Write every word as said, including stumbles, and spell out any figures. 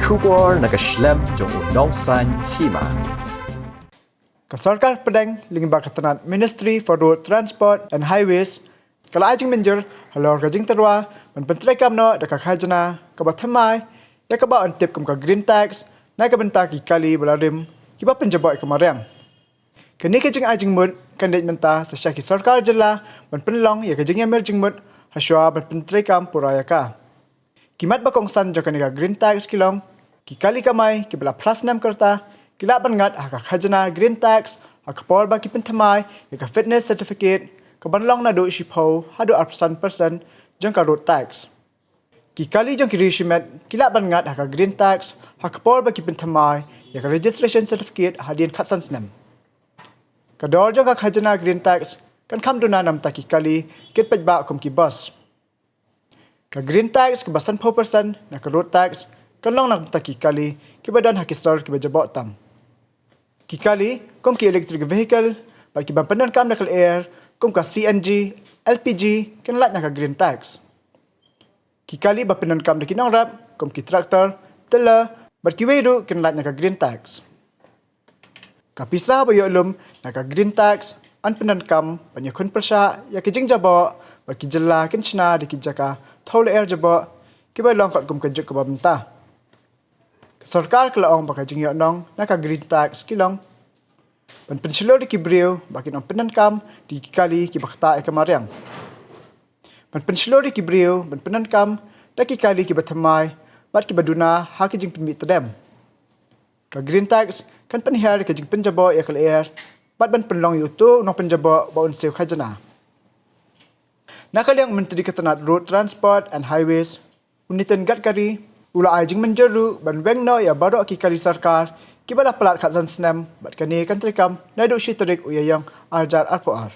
Khubor na ka shlem jong u nongsan hima. Ka sorkar pdeng lyngba ka tnat Ministry for Road Transport and Highways ka la ai jingmynjur halor ka jingtyrwa ban pyntreikam noh da ka khajna kaba thymmai ïa kaba yn tip kum ka green tax na ka bynta ki kali ba la rim kiba pynjaboh ïa ka mariang. Kane ka jingai jingmut kan leit mynta sa sha ki sorkar jylla ban pynlong ïa ka jingïamir jingmut hashwa ban pyntreikam pura ïa ka. Ki mat ba kongsan jong kane ka green tax ki long ki kali kamai kiba la phra snem ka rta ki lah ban ngat ha ka khajna green tax ha ka por ba ki pynthymmai ïa ka fitness certificate kaban long naduh shiphew haduh arphew san percent jong ka road tax. Ki kali jong ki riewshimet ki lah ban ngat ha ka green tax ha ka por ba ki pynthymmai ïa ka registration certificate hadien khatsan snem. Ka dor jong ka khajna green tax kan kham duna na bynta ki kali kit paidbah kum ki bus. Ka green tax kaba sanphew percent na ka road tax kan long na bynta ki kali kiba don ha ki sor kiba jaboh tam. Ki kali kum ki electric vehicle bad kiba pyndonkam da ka lyer kum ka C N G, L P G kin lait na ka green tax. Ki kali ba pyndonkam da ki nongrep kum ki tractor, tiller bad kiwei ruh kin lait na ka green tax. Ka pisa ba ïoh lum na ka green tax yn pyndonkam ban ïakhun pyrshah ïa ki jingjaboh bad ki jylla kin shna da ki jaka thaw lyer jaboh kiba long katkum ka juk kaba mynta. Ka sorkar ka la ong ba ka jingïohnong na ka green tax ki long ban pynshlur ïa ki briew ba kin ym pyndonkam da ki kali kiba ktah ïa ka mariang, ban pynshlur ïa ki briew ban pyndonkam da ki kali kiba thymmai bad kiba duna ha ki jingpynmih tdem. Ka green tax kan pynhiar ïa ka jingpynjaboh ïa ka lyer bad ban pynlong ïa uto u nongpynjaboh ba un siew khajna. Na ka liang u Myntri ka tnat Road Transport and Highways, u Nitin Gadkari, u la ai jingmynjur ruh ban weng noh ïa baroh ki kali sorkar kiba la palat khatsan snem bad kane kan treikam naduh shi tarik u Ïaïong arhajar arphew ar.